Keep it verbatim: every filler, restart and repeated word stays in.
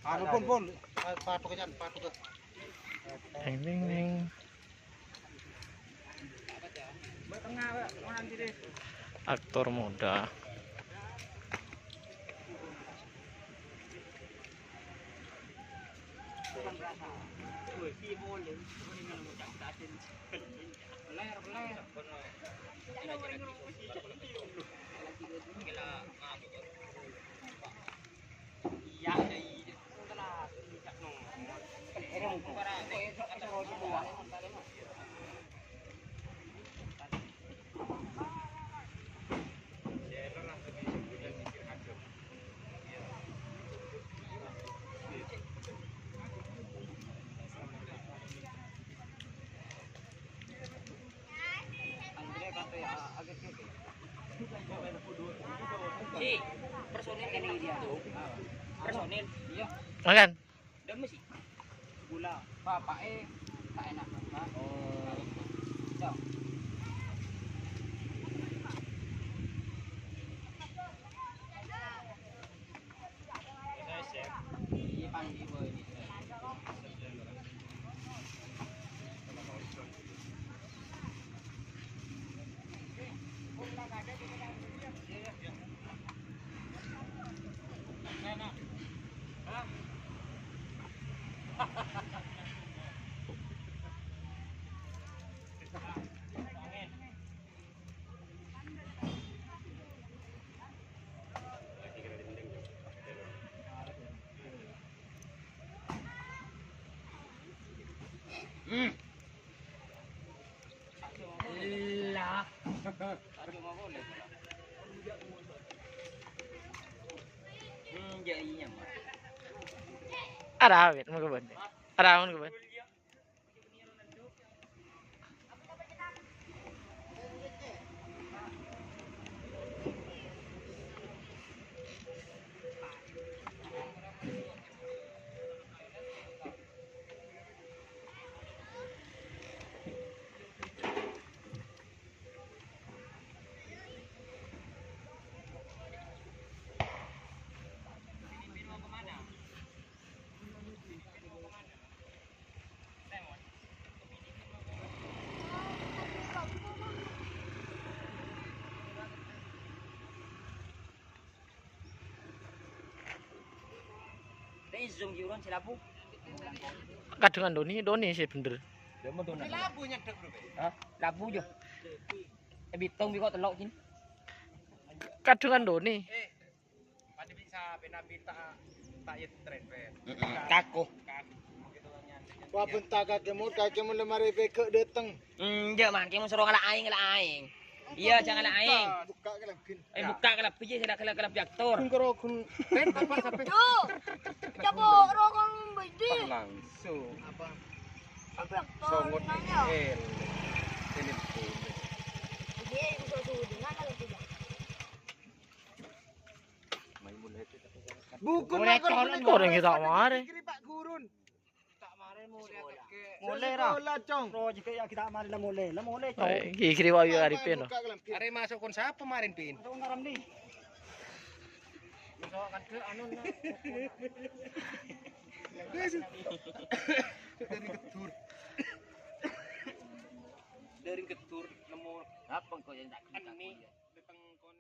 Anu, pon, pon. Ah, patok aja, patok. Ding, ding, ding. Aktor muda. Si, personil ini itu. Personil. Iya. Makan. Demi si. Gula. Bapaknya tak enak, Pak. Oh. Iya. Lah. Ada awet, mau ke mana? Ada awet ke mana? Kadhungan Doni, Doni sih bener. Dia mau Doni. Labu nyedek, Bro. Hah? Labu, Jo. Eh, bitong bi kok telok, Cin. Kadhungan Doni. Eh, pada bisa bina bita tak ya tren, Pen. Mm-mm. Kaku. Kaku. Wah, bentar kakekmu, kakekmu lemari pegek dateng. Enjâ', man, kèmon soro ngala' aèng, ngala' aèng. Iyâ, jhâ' ngala' aèng. Bukka' kalambhi. Eh, bukka' kalambhi, iyâ, sè la-, la-, kalambhi aktor. Gung karo gung. Ben, apa, apa? Tuh. Coba rokok biji. Langsung. Apa? Apa aktor? Songot nanya. Eh, ini tuh. Iya, itu tuh, tuh, dengan apa tuh? Buku. Mulai makar turun, buku. Orang kita kemarin. Kiri Pak Gurun. Molè, ra. Sekolah, Cong. Bro, jika ya kita kemarin lah molè, lah molè, Cong. Eh, iki kiri wayu Arifin, loh. Are masuk kon sapa kemarin, Pin? Masuk kon Ramli. Masuk kan ke anu, nah. Dari Kedur. Dari Kedur, nemu. Apa kok yang tak ini? Datang kon.